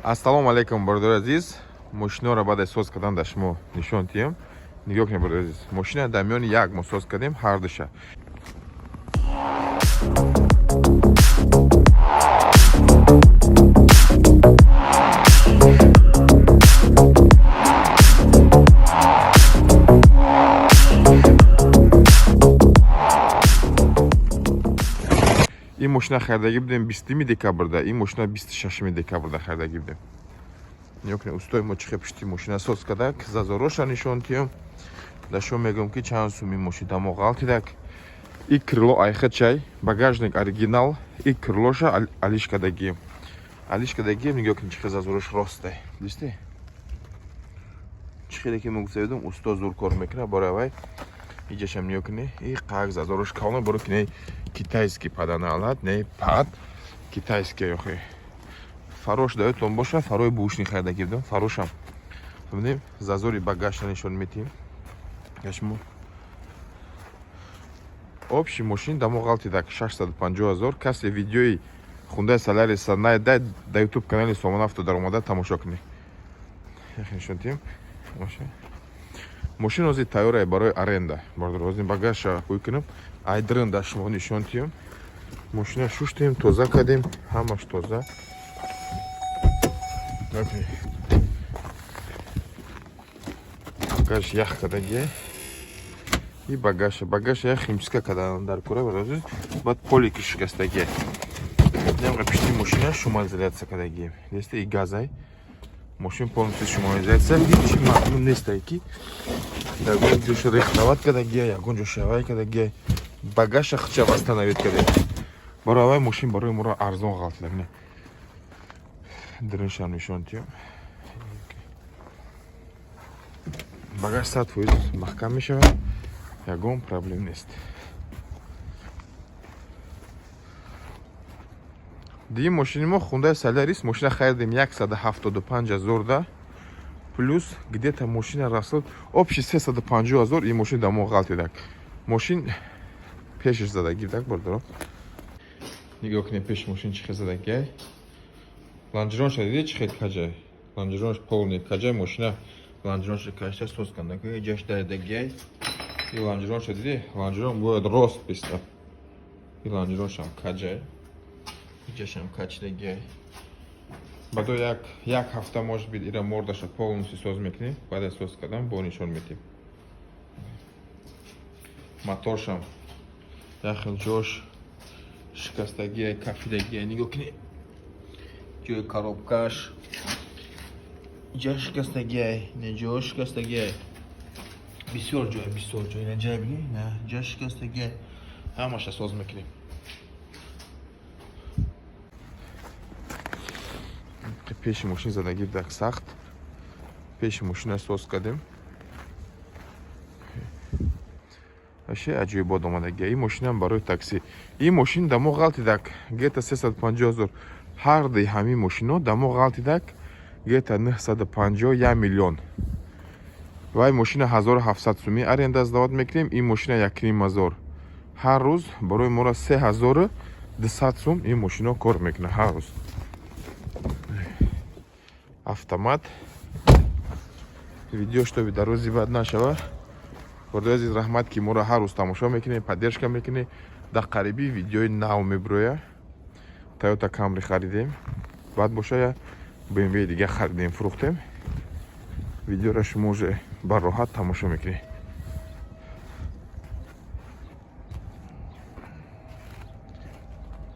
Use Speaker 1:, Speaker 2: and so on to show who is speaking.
Speaker 1: Ассалому алайкум, бародари азиз. Мошиноро баъд аз соз кардан дар шумо нишон диҳем. Нигоҳ кунед, бародари азиз, мошина дар миёни як моҳ соз кардем ҳардуша. Ин мошина харидагӣ будем 20 декабрда, ин мошина 26 декабрда харидагӣ будем. Нигоҳ кунед, устои мо чӣ хел пушти мошина соз кардак. Зазороша нишон диҳем. Дар шумо мегӯям, ки чанд суми мошин дамо ғалтидак. И крыло айхачай, багажник оригинал, и крылоша алиш кардагием, алиш кардагием. Нигоҳ кунед, чӣ хел зазорош ростай, дисте? Чӣ хеле ки мо гуфта будем, усто зур кор мекунад. Барои вай иҷашам нигоҳ кунед, и қак зазорош калона, баро ки не китайский паданалат, не пад китайский. Охи, фарош даётон боша, фарои бушни харидагӣ будам, фарошам фаҳмидем. Зазори багажа нишон метиҳем шумо. Общий мошин дамо ғалтидак 650 ҳазор. Касе видеои хундаи Соляриса найдай, да Ютуб канали Сомон Авто даромада тамошо кунед. Нишон диҳем. Мошин ҳозир тайёрае барои аренда, бародар. Ҳозир багажша ҳуй кунем, айдрин да шумо нишон диҳем. Мошина шуштем, тоза кардем, ҳамаш тоза. Багаж ях кардагия. И багажа, багажа як химчистка кардан дар кора, бародар. Баъд полики шикастагия. Немға пишти мошина шумоизоляция кардагием, десте? И газай мошин полностью шумоизоляция, ҳичи маълум нестай, ки ягон ҷоша рехтават кардагия, ягон ҷоша авай кардагия. Багажа хича восстановить кардем. Барои авай мошин барои моро арзон ғалтидак. Не, дриншам нишон диҳем. Багаж 100% маҳкам мешавад, ягон проблем нест. Дигим мошини мо хундаи Солярис. Мошина харидем 175 ҳазорда, плюс где-то мошина расад общий 350 ҳазор. Ин мошин дамо ғалтидак. Мошин пешаш задагӣ будак, бародаро. Нигоҳ кунед, пеши мошин чӣ хел задагиай. Лонжеронша диди, чӣ хел каҷай? Лонжеронш полный каҷай. Мошина лонжеронша кашта соз кандак, ҷаш дайдагиай. И лонжеронша диди, лонжерон бояд рост биста. И лонжероншам каҷай, иҷашам качидагиай. Баъдо як ҳафта, может быть, ира мордаша полностью соз мекунем. Баъд аз соз кардан бо нишон метем. Моторшам як хел ҷош шикастагиай, кафидагиай. Нигоҳ кунед, ҷои коробкаш иҷа шикастагиай, ина ҷо шикастагиай, бисёр ҷой, бисёр ҷой. Ина ҷай бини, ина ҷа шикастагиай, ҳамаша соз мекунем. Пеши мошин задагӣ будак сахт, пеши мошина соз кардем. Вообще аҷоибот омадагия. Ин мошинам барои такси. Ин мошин дамо ғалтидак где-то 350 ҳазор. Ҳарди ҳамин мошино дамо ғалтидак где-то 950, 1 миллион. Вай мошина 1700 суми аренда сдавать мекунем, ин мошина 1,5 ҳазор. Ҳар рӯз барои моро 3200 сум ин мошино кор мекунад ҳар рӯз. Автомат. Видео чтобы дар рӯзи баъд нашава. Бародари азиз, раҳмат, ки моро ҳар рӯз тамошо мекунед, поддержка мекунед. Дар қарибӣ видеои нав мебироя. Тойота Камри харидем, баъд боша я БМВ дига харидем, фурӯхтем. Видеоро шумо уже бароҳат тамошо мекунед.